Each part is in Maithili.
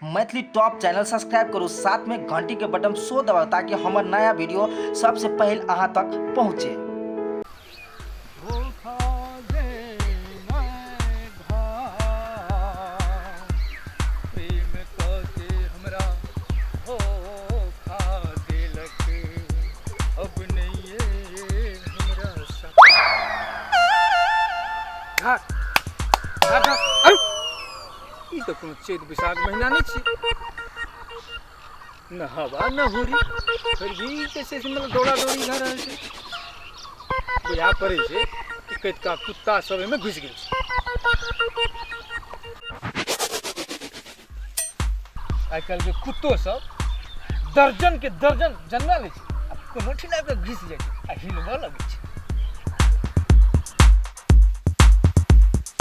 मैथिली टॉप चैनल सब्सक्राइब करू, साथ में घंटी के बटन सो दबाउ ताकि हमर नया वीडियो सबसे पहले अहाँ तक पहुँचे। ई तऽ कोनो चैत बैसाख महीना नहि छै, न हवा न होरी, फिर भी जे छै से मतलब दौड़ा दौड़ी भए रहल छै। बुझा पड़ै छै कि कतिका कुत्ता सब एहिमे घुसि गेल छै। आइ काल्हिके कुत्तो सब दर्जन के दर्जन जन्मा लै छै आ कोनो ठिना कऽ घुसि जाइ छै आ हिलबऽ लगै छै।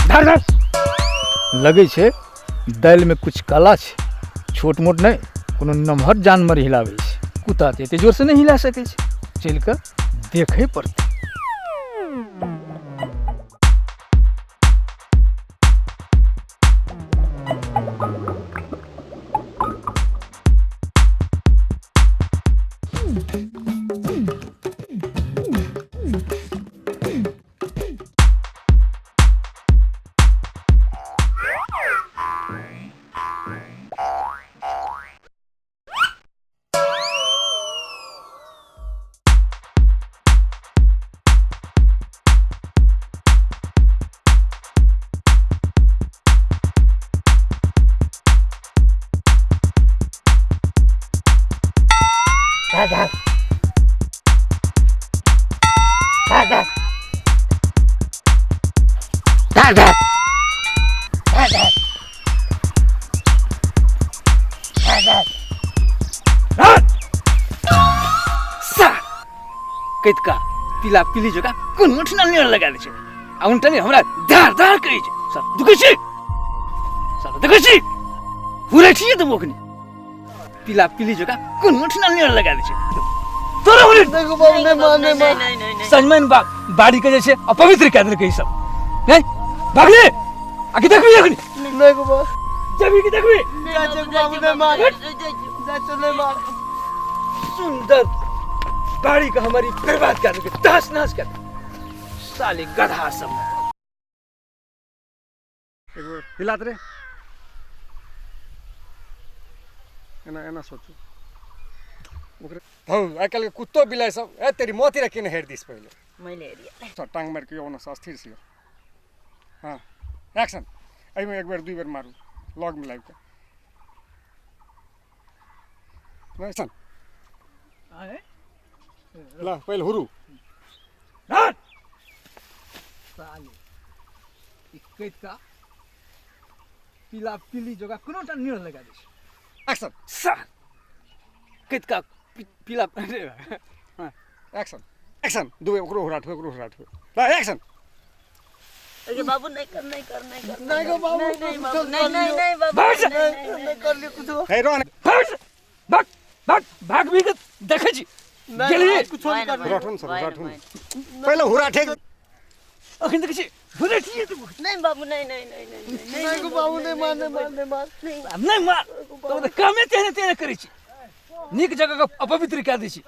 धर धर लगै छै दालिमे कुछ काला छै, छोट मोट नहि, कोनो नमहर जानवर हिलाबै छै। कुत्ता तऽ एते जोरसँ नहि हिला सकै छै, चलि कऽ देखै पड़तै। कतिका पीला पीली जगह कोनो ठिना नियर लगा दै छै आ उनटा ने हमरा धार धार करै छै। सर देखै छी, सर देखै छी, हुरै छियै तऽ ओखनी पीला पीली जगह कोनो ठिना नियर लगा दै छै। तोरा हुरै देखो बाबू, नहीं मार, नहीं मार। सजमैन बा बाड़ी के जे छै अपवित्र कए देलकै ई सब। नहीं भागले आकि देखबी अखनी? नहीं गो बाबू। जबी कि देखबी? जा चल बाबू, नहीं मार। जा चल, नहीं मार। सुंदर बाड़ी का हमारी बर्बाद कर देलकै, तहस नहस कर देलकै साले गधा सब। एक बेर हिलात रे, एना एना सोचू ओकरे हौ। आइ काल्हि के कुत्तो बिलाइ सब ए तेरी मौत रे केने हेर दिस पहिले मैले हेरिया सर टांग मारि के ओना से अस्थिर से। हाँ एक्शन। एहिमे एक बेर दुई बेर मारू लग मिलाबि के। एक्शन। ल पहिले हुरू। साले ई कतिका पीला पीली जगह कोनो टा नियर लगा दै छै। एक्शन। साल कतिका पीला। Action action. दुबे ओकरो हुराठ ओकरो हुराठ। ल एक्शन। अरे बाबू नहीं कर, नहीं कर, नहीं कर। नहीं गो बाबू, नहीं नहीं कुछ बाबू, नहीं कर नहीं लियो। नहीं बाबू, भाग जा। नहीं नहीं नहीं कर लियो कुछ। हे रोहन भाग भाग भाग भाग भी के देखै छी नहीं, गेलियै। कुछ नहीं कर लियो। हुराठुन सर हुराठुन पहिले हुराठे। अखन देखै छी हुरै छियै तऽ नहीं बाबू, नहीं नहीं नहीं नहीं नहीं नहीं गो बाबू, नहीं मार, नहीं मार, नहीं मार। नहि मार तऽ कामे तेहने तेहने करै छी, नीक जगह के अपवित्र कए दै छी।